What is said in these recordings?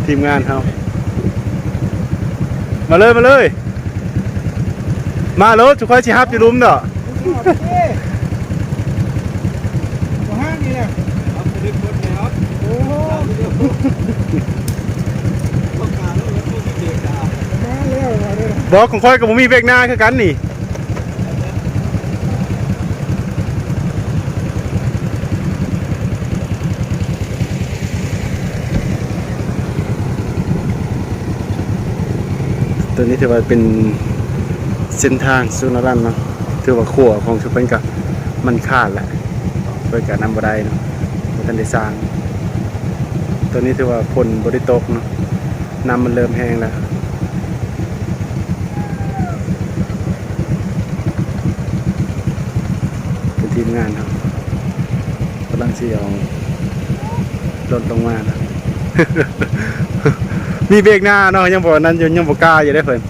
ທີມງານເຮົາ ມາເລີຍ ມາເລີຍ ມາໂລດ ຈຸຂ້ອຍຊິຮັບຢູ່ລຸ່ມເນາະ. ບໍ່ ຂອງຂ້ອຍກໍບໍ່ມີເບຣກໜ້າຄືກັນນີ້. ໂຕນີ້ຖືວ່າເປັນເສັ້ນທາງສູ່ນາລັນເນາະ, ຖືວ່າຂົວຂອງຊຸມເພິ່ນກະມັນຂາດແຫຼະ, ເພິ່ນກະນຳບໍ່ໄດ້ເນາະ, ບໍ່ທັນໄດ້ສ້າງ. ໂຕນີ້ຖືວ່າຝົນບໍ່ໄດ້ຕົກເນາະ, ນ້ຳມັນເລີ່ມແຮງແລ້ວ. ເປັນທີມງານເຮົາກຳລັງຊິເອົາລົດລົງມານະ. ມີເບຣກໜ້າເນາະ, ຍັງບໍ່ນັ້ນຢູ່, ຍັງບໍ່ກ້າຢູ່ເດ້ເພິ່ນ.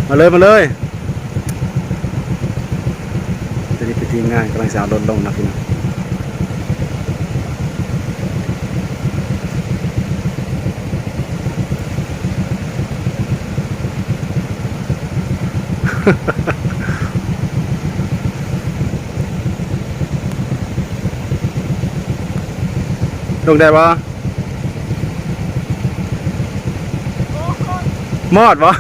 ມາເລີຍ ມາເລີຍ. ຕອນນີ້ເປັນທີມງານກຳລັງຊິເອົາລົດລົງເນາະພີ່ນ້ອງ. ລົງໄດ້ບໍ່? ມອດບໍ່?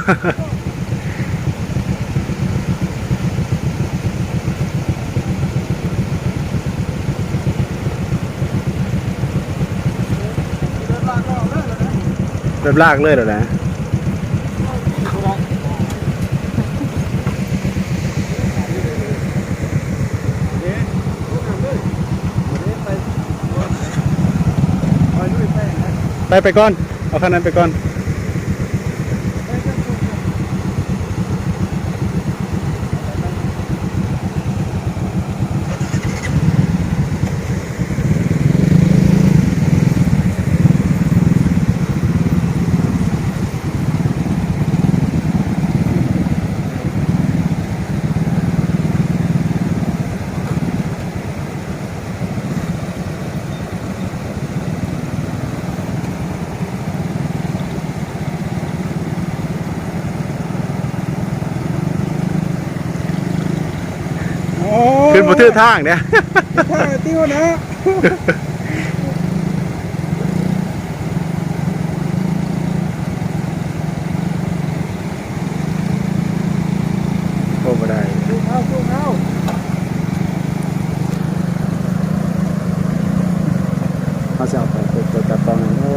ແບບລາກເລີຍແຫຼະນະ. ໄປ ໄປກ່ອນ, ເອົາຄັນນັ້ນໄປກ່ອນ. ໂອ້ ຂຶ້ນບໍ່ຖືກທາງເດ້. ທາງຕິວນະ. ໂອ້ ບໍ່ໄດ້. ສູ້ເອົາ ສູ້ເອົາ. ເຮົາຊິເອົາໄປເປີດ ເປີດຕາກອງ. ໂອ້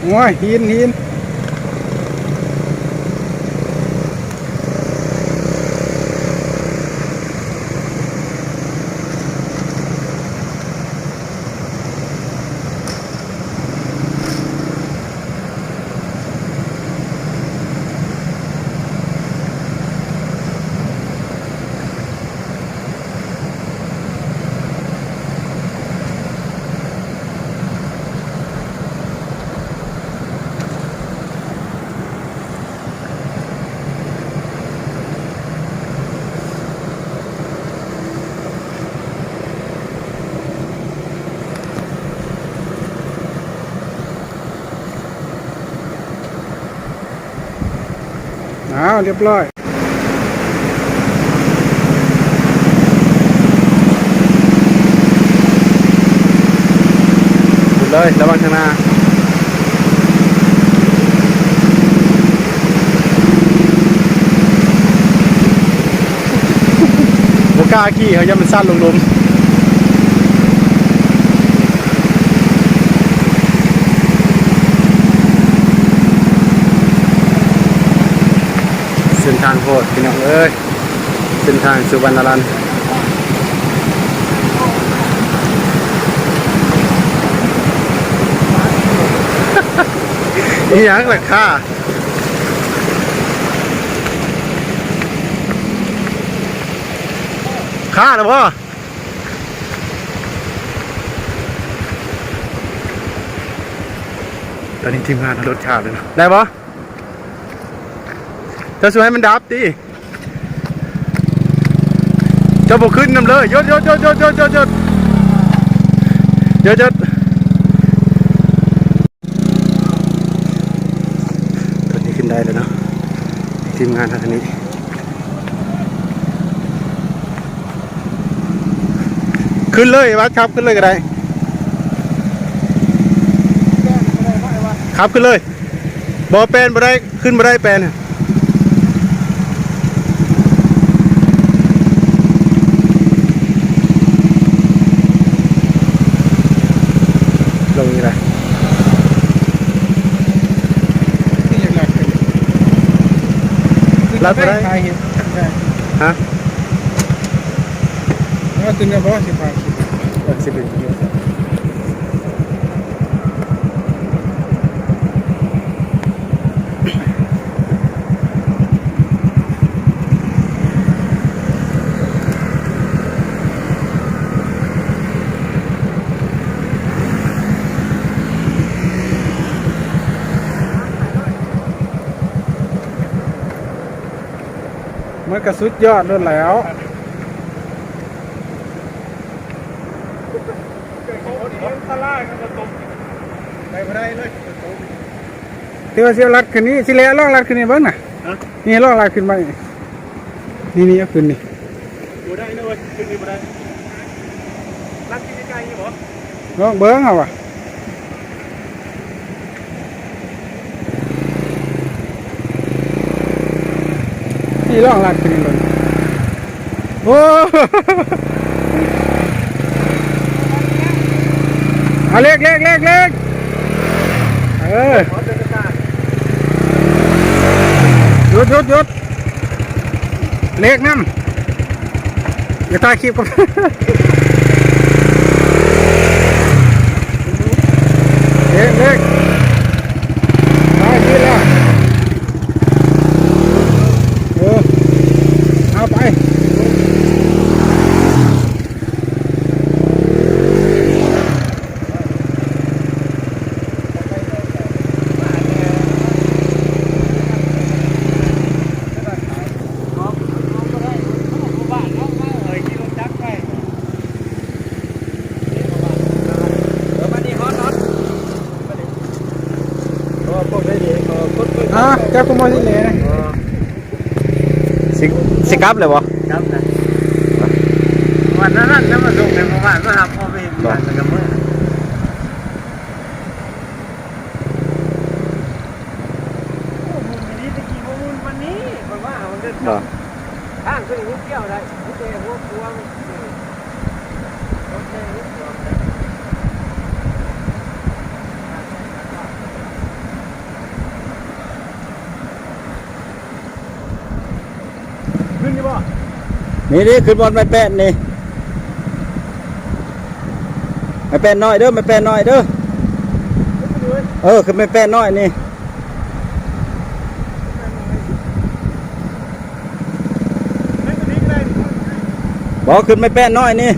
ໂອ້ຍ ຫີນ ຫີນ. ອ້າວ ຮຽບຮ້ອຍ. ເລີຍ ລະວັງທາງໜ້າ. ບໍ່ກ້າຂີ່ ເຮົາຢ້ານມັນສັ່ນລົງລຸ່ມ. ເສັ້ນທາງໂຫດພີ່ນ້ອງເອີຍ, ເສັ້ນທາງສູ່ວັນນາລັນ. ອີຫຍັງລະ ຂ້າ ຂ້າລະບໍ່? ຕອນນີ້ທີມງານເຮົາລົດຂ້າມແລ້ວເນາະ ໄດ້ບໍ່? ເຈົ້າຊິໃຫ້ມັນດັບຕິ ເຈົ້າບໍ່ຂຶ້ນນຳເລີຍ. ຢຸດ ຢຸດ ຢຸດ ຢຸດ ຢຸດ ຢຸດ ຢຸດ ຢຸດ ຢຸດ. ຕອນນີ້ຂຶ້ນໄດ້ແລ້ວເນາະ ທີມງານເຮົາ ຕອນນີ້ ຂຶ້ນເລີຍວັດ ຂັບຂຶ້ນເລີຍກໍໄດ້ ຂັບຂຶ້ນເລີຍ. ບໍ່ ແປນບໍ່ໄດ້ ຂຶ້ນບໍ່ໄດ້ແປນ ລົງນີ້ລະ ລັດບໍ່ໄດ້ ຮະ? ເອົາຂຶ້ນແລ້ວບໍ່ ສິບຫ້າ ເອີ ສິບເອັດ ມັນກະສຸດຍອດໂລດແລ້ວ. ໄປບໍ່ໄດ້ເລີຍ ຄືວ່າຊິເອົາລັດຂຶ້ນນີ້ ຊິແລ່ລອງລັດຂຶ້ນນີ້ເບິ່ງນະ. ຮະ? ນີ້ລອງລັດຂຶ້ນໄປ ນີ້ ນີ້ ເອົາຂຶ້ນນີ້ ບໍ່ໄດ້ເລີຍ ຂຶ້ນນີ້ບໍ່ໄດ້. ລັດຂຶ້ນໄກໆນີ້ບໍ່? ລອງເບິ່ງເອົາວ່າ ນີ້ລອງລັດຂຶ້ນເບິ່ງ. ໂອ້ ເອົາເລກ ເລກ ເລກ ເລກ ເອີ ຢຸດ ຢຸດ ຢຸດ ເລກນຳ ຢ່າຖ່າຍຄລິບກັນ ເລກ ເລກ ໄປ ດີແລ້ວ. ເອີ ເອົາໄປ ເອີ ມານີ້ຮອດ ຮອດ ເອີ ພວກໄດ້ດີ ເອີ ກົດເບິ່ງ ອ່າ ເຈົ້າກໍມາທີ່ນີ້ນະ ຊິ ຊິກັບແລ້ວບໍ່? ກັບນະ ວັນນັ້ນນະ ມາສົ່ງໃນໝູ່ບ້ານ ມາຮັບພໍ່ແມ່ ບໍ່ ແລ້ວກໍເມືອ. ໂອ້ ໝູ່ດີ ແຕ່ກີ້ບໍ່ໝູ່ປານນີ້ ຂ້ອຍວ່າ ເອົາເດີ ບໍ່ ທາງຄືນີ້ນິດດຽວໄດ້ ມີແຕ່ຫົວຂົວ ຂຶ້ນຢູ່ບໍ່? ນີ້ ນີ້ ຂຶ້ນບ່ອນໄມ້ແປ້ນນີ້ ໄມ້ແປ້ນນ້ອຍເດີ ໄມ້ແປ້ນນ້ອຍເດີ ເອີ ຂຶ້ນໄມ້ແປ້ນນ້ອຍນີ້ ບໍ່ ຂຶ້ນໄມ້ແປ້ນນ້ອຍນີ້.